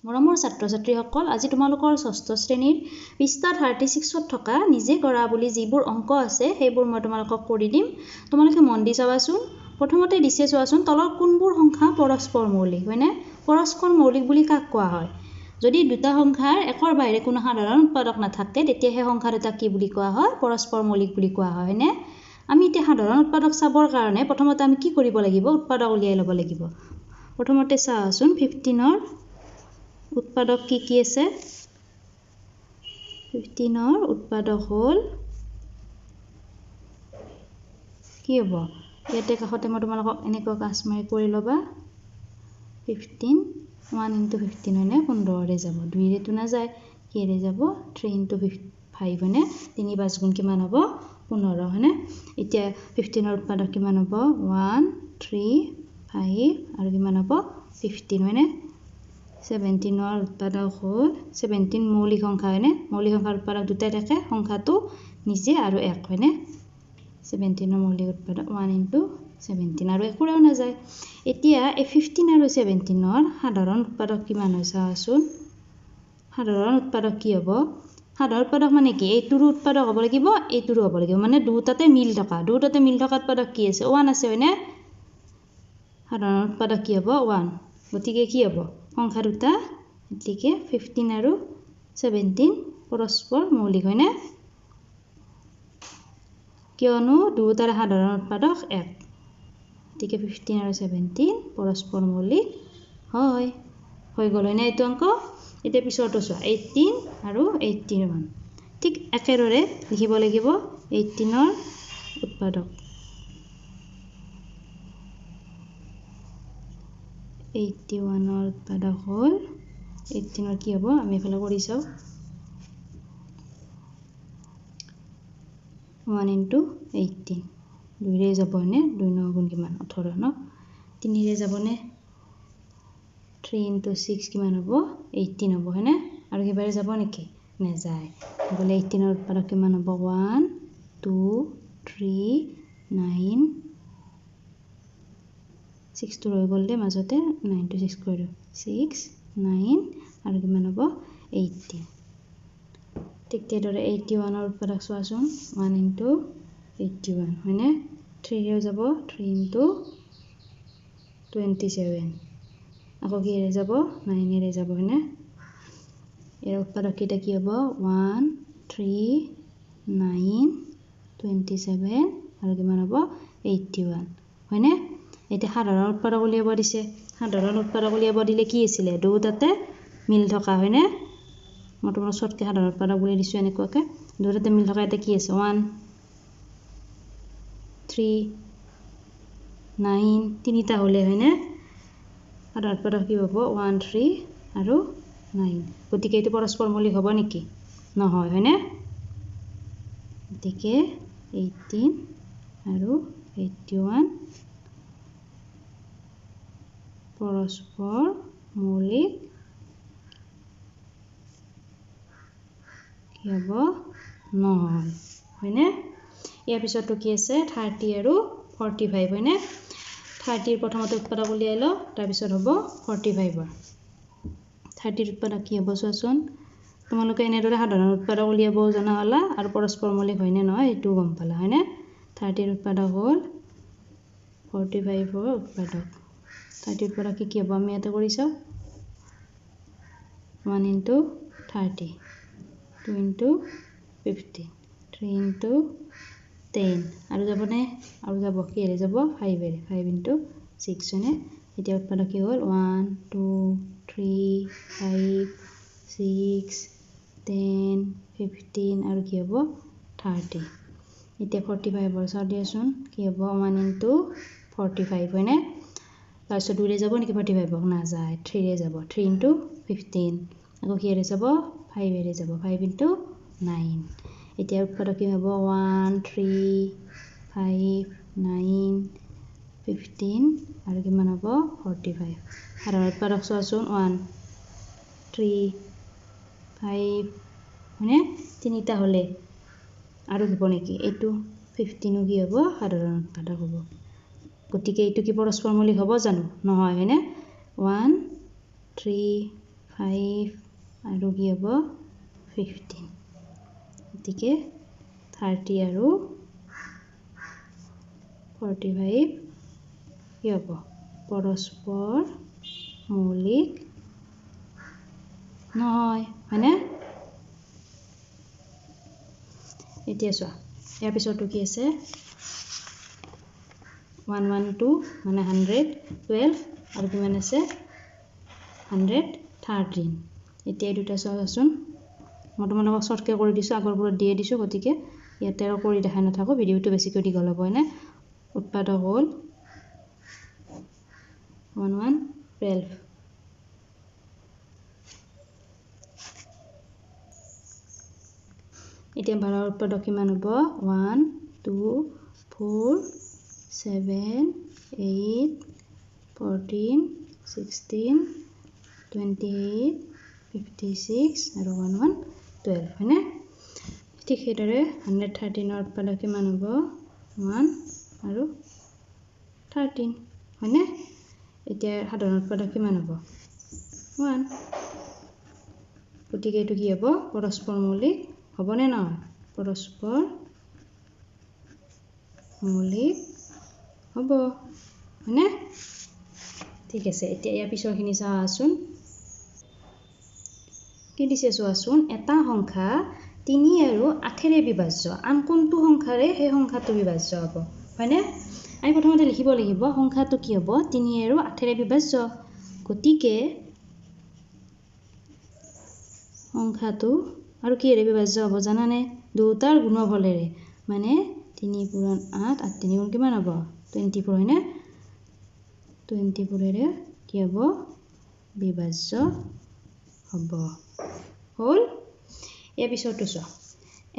মৰমৰ ছাত্ৰ ছাত্ৰীসকল, আজি তোমালোকৰ ষষ্ঠ শ্ৰেণীৰ পৃষ্ঠা 36ত থকা নিজে কৰা বুলি যিবোৰ অংক আছে সেইবোৰ মই তোমালোকক কৰি দিম। তোমালোকে মন দি চাবাচোন। প্ৰথমতে দিছে চোৱাচোন, তলৰ কোনবোৰ সংখ্যা পৰস্পৰ মৌলিক, হয়নে? পৰস্পৰ মৌলিক বুলি কাক কোৱা হয়? যদি দুটা সংখ্যাৰ একৰ বাহিৰে কোনো সাধাৰণ উৎপাদক নাথাকে, তেতিয়া সেই সংখ্যা দুটাক কি বুলি কোৱা হয়? পৰস্পৰ মৌলিক বুলি কোৱা হয়, হয়নে? আমি এতিয়া সাধাৰণ উৎপাদক চাবৰ কাৰণে প্ৰথমতে আমি কি কৰিব লাগিব? উৎপাদক উলিয়াই ল'ব লাগিব। প্ৰথমতে চাওঁচোন 15ৰ উৎপাদক কি কি আছে। 15ৰ উৎপাদক হ'ল কি হ'ব? ইয়াতে কাষতে মই তোমালোকক এনেকুৱা কাজ মাৰি কৰি ল'বা। 15, 1 ইনটু 15, হয়নে? 15ৰে যাব, 2ৰেতো নাযায়। কিহেৰে যাব? 3 ইনটু 5, হয়নে? 3 5 গুণ কিমান হ'ব? 15, হয়নে? এতিয়া 15ৰ উৎপাদক কিমান হ'ব? 1 3 5 আৰু কিমান হ'ব? 15, হয়নে? 17ৰ উৎপাদক হ'ল 17 মৌলিক সংখ্যা, হয়নে? মৌলিক সংখ্যাৰ উৎপাদক দুটাই থাকে, সংখ্যাটো নিজে আৰু 1, হয়নে? 17ৰ মৌলিক উৎপাদক 1 ইনটু 17 আৰু একোৰেও নাযায়। এতিয়া এই 15 আৰু 17ৰ সাধাৰণ উৎপাদক কিমান হয় চাওঁচোন। সাধাৰণ উৎপাদক কি হ'ব? সাধাৰণ উৎপাদক মানে কি? এইটোৰো উৎপাদক হ'ব লাগিব, এইটোৰো হ'ব লাগিব, মানে দুটাতে মিল থকা। দুটাতে মিল থকা উৎপাদক কি আছে? 1 আছে, হয়নে? সাধাৰণ উৎপাদক কি হ'ব? 1। গতিকে কি হ'ব সংখ্যা দুটা? গতিকে 15 আৰু 17 পৰস্পৰ মৌলিক, হয়নে? কিয়নো দুয়োটাৰে সাধাৰণ উৎপাদক 1। গতিকে 15 আৰু 17 পৰস্পৰ মৌলিক হয়। হৈ গ'ল, হয়নে এইটো অংক? এতিয়া পিছৰটো চোৱা, 18 আৰু 81। ঠিক একেদৰে লিখিব লাগিব 18ৰ উৎপাদক 81ৰ উৎপাদক হ'ল 18ৰ কি হ'ব? আমি এইফালে কৰি চাওঁ। 1 ইনটু 18, 2ৰে যাব, হয়নে? 2 9 গুণ কিমান? 18, ন? 3ৰে যাবনে? 3 ইনটু 6 কিমান হ'ব? 18 হ'ব, হয়নে? আৰু কিবাৰে যাব নেকি? নাযায়। বোলে 18ৰ উৎপাদক কিমান হ'ব? 1 2 3 9 6টো ৰৈ গ'ল দে মাজতে, 9 টু 6 কৰি দিওঁ, 6 9 আৰু কিমান হ'ব? 18। ঠিক তেনেদৰে 81ৰ উৎপাদক চোৱাচোন, 1 ইনটু 81, হয়নে? 3ৰেও যাব, 3 ইনটু 27, আকৌ কিহেৰে যাব? 9ৰে যাব, হয়নে? ইয়াৰ উৎপাদক কেইটা কি হ'ব? 1 3 9 27 আৰু কিমান হ'ব? 81, হয়নে? এতিয়া সাধাৰণ উৎপাদক উলিয়াব দিছে। সাধাৰণ উৎপাদক উলিয়াব দিলে কি আছিলে? দুটাতে মিল থকা, হয়নে? মই তোমাৰ চটকৈ সাধাৰণ উৎপাদক বুলি দিছোঁ এনেকুৱাকৈ। দুটাতে মিল থকা এতিয়া কি আছে? 1 3 9, তিনিটা হ'লে, হয়নে? সাধাৰণ উৎপাদক কি হ'ব? 1 3 আৰু 9। গতিকে এইটো পৰস্পৰ মৌলিক হ'ব নেকি? নহয়, হয়নে? গতিকে 18 আৰু 81 পৰস্পৰ মৌলিক কি হ'ব? নহয়, হয়নে? ইয়াৰ পিছতটো কি আছে? 30 আৰু 45, হয়নে? 30ৰ প্ৰথমতে উৎপাদক উলিয়াই লওঁ, তাৰপিছত হ'ব 45ৰ। 30ৰ উৎপাদক কি হ'ব চোৱাচোন। তোমালোকে এনেদৰে সাধাৰণ উৎপাদক উলিয়াব জনা হ'লা আৰু পৰস্পৰ মৌলিক হয়নে নহয় সেইটোও গম পালা, হয়নে? 30ৰ উৎপাদক হ'ল 45ৰ উৎপাদক। 30ৰ উৎপাদক কি কি হ'ব আমি ইয়াতে কৰি চাওঁ। 1 ইনটু 30, 2 ইনটু 15, 3 ইনটু 10 আৰু যাবনে? আৰু যাব, কিহেৰে যাব? 5ৰে, 5 ইনটু 6, হয়নে? এতিয়া উৎপাদক কি হ'ল? 1 2 3 5 6 10 15 আৰু কি হ'ব? 30। এতিয়া 45ৰ চাওঁ দিয়াচোন কি হ'ব? 1 ইনটু 45, হয়নে? তাৰপিছত 2ৰে যাব নেকি 45ক? নাযায়, 3ৰে যাব, 3 ইনটু 15, আকৌ কিহেৰে যাব? 5ৰে যাব, 5 ইনটু 9। এতিয়া উৎপাদক কি হ'ব? 1 3 5 9 15 আৰু কিমান হ'ব? 45। সাধাৰণ উৎপাদক চোৱাচোন, 1 3 5, হয়নে? তিনিটা হ'লে আৰু হ'ব নেকি? এইটো 15ও কি হ'ব? সাধাৰণ উৎপাদক হ'ব। গতিকে এইটো কি পৰস্পৰ মৌলিক হ'ব জানো? নহয়, হয়নে? 1 3 ফাইভ আৰু কি হ'ব 15। গতিকে 30 আৰু 45 কি হ'ব? পৰস্পৰ মৌলিক নহয়, হয়নে? এতিয়া চোৱা ইয়াৰ পিছৰটো কি আছে? 112 মানে 112 আৰু কিমান আছে? 113। এতিয়া এই দুটা চোৱাচোন, মই তোমালোকক শ্বৰ্টকৈ কৰি দিছোঁ, আগৰবোৰত দিয়ে দিছোঁ, গতিকে ইয়াতে আৰু কৰি দেখাই নাথাকোঁ, ভিডিঅ'টো বেছিকৈ দীঘল হ'ব, হয়নে? উৎপাদক হ'ল 1 1 12। এতিয়া 12ৰ উৎপাদক কিমান হ'ব? 1 2 4 7 8 14 16 28 56 আৰু 1 1 12, হয়নে? ঠিক সেইদৰে 113ৰ উৎপাদক কিমান হ'ব? 1 আৰু 13, হয়নে? এতিয়া সাধাৰণ উৎপাদক কিমান হ'ব? 1। গতিকে এইটো কি হ'ব? পৰস্পৰ মৌলিক হ'বনে নহয়? পৰস্পৰ মৌলিক হ'ব, হয়নে? ঠিক আছে, এতিয়া ইয়াৰ পিছৰখিনি চাওঁচোন কি দিছে চোৱাচোন। এটা সংখ্যা 3 আৰু 8ৰে বিভাজ্য, আন কোনটো সংখ্যাৰে সেই সংখ্যাটো বিভাজ্য হ'ব, হয়নে? আমি প্ৰথমতে লিখিব লাগিব সংখ্যাটো কি হ'ব? 3 আৰু 8ৰে বিভাজ্য। গতিকে সংখ্যাটো আৰু কিহেৰে বিভাজ্য হ'ব জানানে? দুটাৰ গুণফলেৰে, মানে 3 পূৰণ 8, 8 3 গুণ কিমান হ'ব? 24, হয়নে? 24ৰে কি হ'ব? বিভাজ্য হ'ব। হ'ল। ইয়াৰ পিছৰটো চোৱা,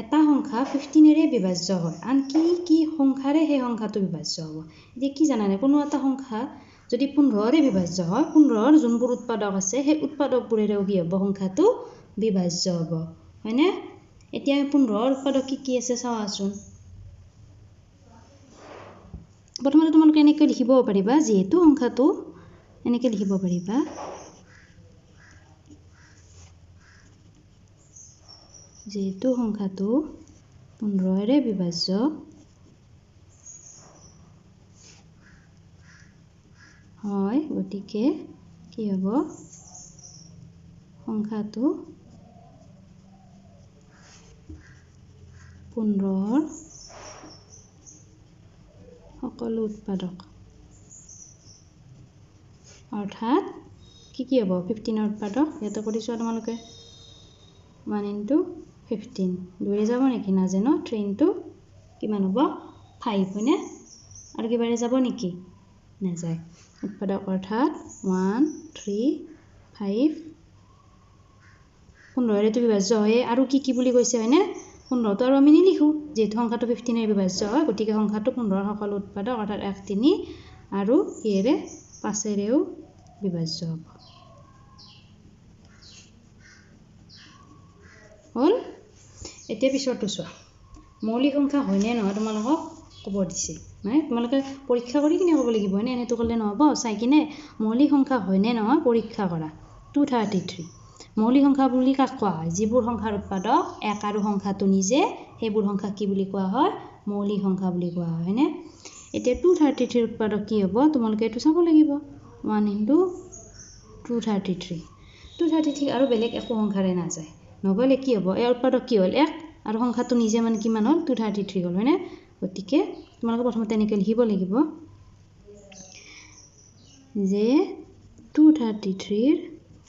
এটা সংখ্যা 15ৰে বিভাজ্য হয়, আন কি কি সংখ্যাৰে সেই সংখ্যাটো বিভাজ্য হ'ব? এতিয়া কি জানানে, কোনো এটা সংখ্যা যদি 15ৰে বিভাজ্য হয়, 15ৰ যোনবোৰ উৎপাদক আছে সেই উৎপাদকবোৰেৰেও কি হ'ব? সংখ্যাটো বিভাজ্য হ'ব, হয়নে? এতিয়া 15ৰ উৎপাদক কি কি আছে চাওঁচোন। প্ৰথমতে তোমালোকে এনেকৈ লিখিব পাৰিবা, যিহেতু সংখ্যাটো এনেকৈ লিখিব পাৰিবা, যিহেতু সংখ্যাটো 15ৰে বিভাজ্য হয়, গতিকে কি হ'ব? সংখ্যাটো 15ৰ সকলো উৎপাদক, অৰ্থাৎ কি কি হ'ব? 15ৰ উৎপাদক ইয়াতে কৰি চোৱা তোমালোকে, 1 ইনটু 15, দুইৰে যাব নেকি? নাযায় ন? 3 ইনটু কিমান হ'ব? 5, হয়নে? আৰু কিবাৰে যাব নেকি? নাযায়। উৎপাদক অৰ্থাৎ 1 3 5, 15ৰেতো বিভাজ্য হয়ে, আৰু কি কি বুলি কৈছে, হয়নে? 15টো আৰু আমি নিলিখোঁ, যিহেতু সংখ্যাটো 15ৰে বিভাজ্য হয়, গতিকে সংখ্যাটো 15ৰ সকলো উৎপাদক অৰ্থাৎ 1 3 আৰু কিহেৰে? 5ৰেও বিভাজ্য হ'ব। হ'ল। এতিয়া পিছৰটো চোৱা, মৌলিক সংখ্যা হয়নে নহয় তোমালোকক ক'ব দিছে, মানে তোমালোকে পৰীক্ষা কৰি কিনে ক'ব লাগিব, হয়নে? এনেতো ক'লে নহ'ব, চাই কিনে মৌলিক সংখ্যা হয়নে নহয় পৰীক্ষা কৰা। 233 মৌলিক সংখ্যা বুলি কাক কোৱা হয়? যিবোৰ সংখ্যাৰ উৎপাদক 1 আৰু সংখ্যাটো নিজে, সেইবোৰ সংখ্যা কি বুলি কোৱা হয়? মৌলিক সংখ্যা বুলি কোৱা হয়, হয়নে? এতিয়া 233ৰ উৎপাদক কি হ'ব? তোমালোকে এইটো চাব লাগিব, 1 ইনটু 233। 233 আৰু বেলেগ একো সংখ্যাৰে নাযায়, নগ'লে কি হ'ব? ইয়াৰ উৎপাদক কি হ'ল? 1 আৰু সংখ্যাটো নিজে মানে কিমান হ'ল? 233 হ'ল, হয়নে? গতিকে তোমালোকে প্ৰথমতে এনেকৈ লিখিব লাগিব যে 233ৰ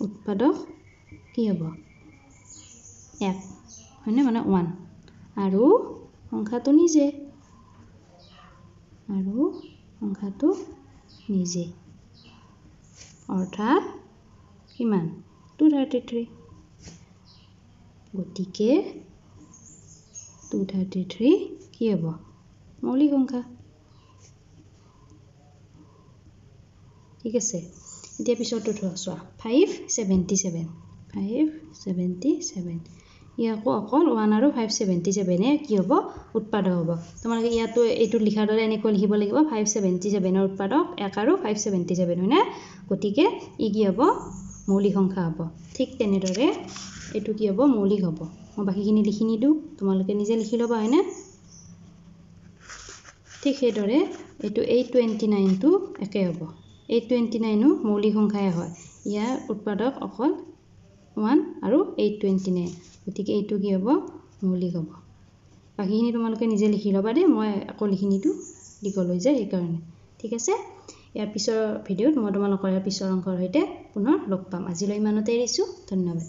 উৎপাদক কি হ'ব? 1, হয়নে? মানে 1 আৰু সংখ্যাটো নিজে, আৰু সংখ্যাটো নিজে, অৰ্থাৎ কিমান? 233। গতিকে 233 কি হ'ব? মৌলিক সংখ্যা। ঠিক আছে, এতিয়া পিছৰটো চোৱা, 577, 577 ইয়াকো অকল 1 আৰু 577 কি হ'ব? উৎপাদক হ'ব। তোমালোকে ইয়াতো এইটো লিখাৰ দৰে এনেকৈ লিখিব লাগিব, 577ৰ উৎপাদক 1 আৰু 577, হয়নে? গতিকে ই কি হ'ব? মৌলিক সংখ্যা হ'ব। ঠিক তেনেদৰে এইটো কি হ'ব? মৌলিক হ'ব। মই বাকীখিনি লিখি নিদিওঁ, তোমালোকে নিজে লিখি ল'বা, হয়নে? ঠিক সেইদৰে এইটো 829টো একে হ'ব। 829ও মৌলিক সংখ্যাই হয়, ইয়াৰ উৎপাদক অকল 1 আৰু 829, গতিকে এইটো কি হ'ব? মৌলিক হ'ব। বাকীখিনি তোমালোকে নিজে লিখি ল'বা দেই, মই আকৌ লিখি নিদিওঁ, দীঘল হৈ যায় সেইকাৰণে। ঠিক আছে, ইয়াৰ পিছৰ ভিডিঅ'ত মই তোমালোকৰ ইয়াৰ পিছৰ অংকৰ সৈতে পুনৰ লগ পাম। আজিলৈ ইমানতে এৰিছোঁ, ধন্যবাদ।